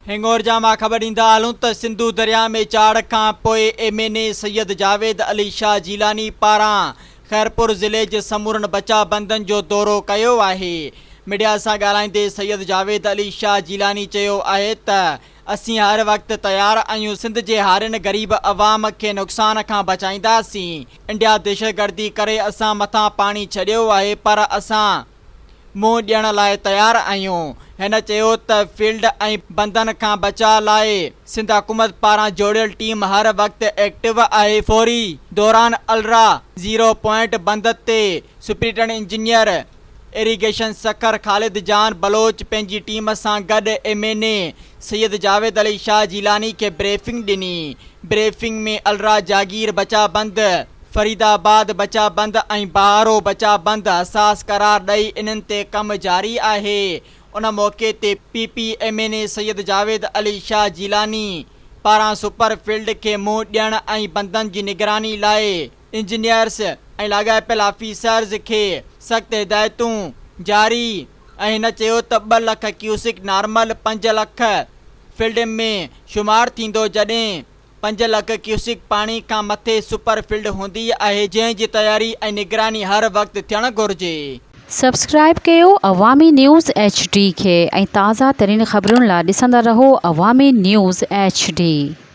هنڱورجا مان خبر ڏيندا هلون ته سنڌو درياء ۾ چاڙهه کان پوء M N A Syed Javed Ali Shah Jilani پاران خيرپور ضلعي جي سمورن بچاء بندن جو دورو ڪيو آهي. ميڊيا سان ڳالهائيندي سيد جاويد علي شاهه جيلاني چيو آهي ته اسين هر وقت تيار آهيون سنڌ جي هارين غريب عوام کي نقصان کان بچائينداسين انڊيا دهشتگردي ڪري اسان مٿان پاڻي ڇڏيو آهي پر اسان منهن ڏيڻ لاء تيار آهيون. هن چيو ته فيلڊ ۽ بندن کان بچاء لاء سنڌ حڪومت پاران جوڙيل ٽيم هر وقت ايڪٽو آهي، فوري دوران الرا زيرو پوائنٽ بند تي superintendent engineer irrigation Sukkur Khalid Jan Baloch پنهنجي ٽيم سان گڏ M N A Syed Javed Ali Shah Jilani کي بريفنگ ڏني، بريفنگ ۾ الرا جاگير بچاء بند، فريد آباد بچاء بند ۽ بهارو بچاء بند حساس قرار ڏئي انهن تي ڪم جاري آهي. ان موقعي تي P P M N A Syed Javed Ali Shah Jilani پاران سپر فيلڊ کي منهن ڏيڻ ۽ بندن جي نگراني لاء انجنيئرز ۽ لاڳاپيل آفيسرز کي سخت هدايتون جاري ۽ هن چيو ته ٻه لک ڪيوسڪ نارمل پنج لک فيلڊ ۾ شمار ٿيندو جڏهن پنج لک ڪيوسڪ پاڻي کان مٿي سپر فلڊ هوندي آهي جنهن جي تياري ۽ نگراني هر وقت ٿيڻ گهرجي. سبسڪرائيب ڪيو عوامي نيوز ايڇ ڊي کي ۽ تازه ترين خبرن لا ڏسندا رهو عوامي نيوز ايڇ ڊي.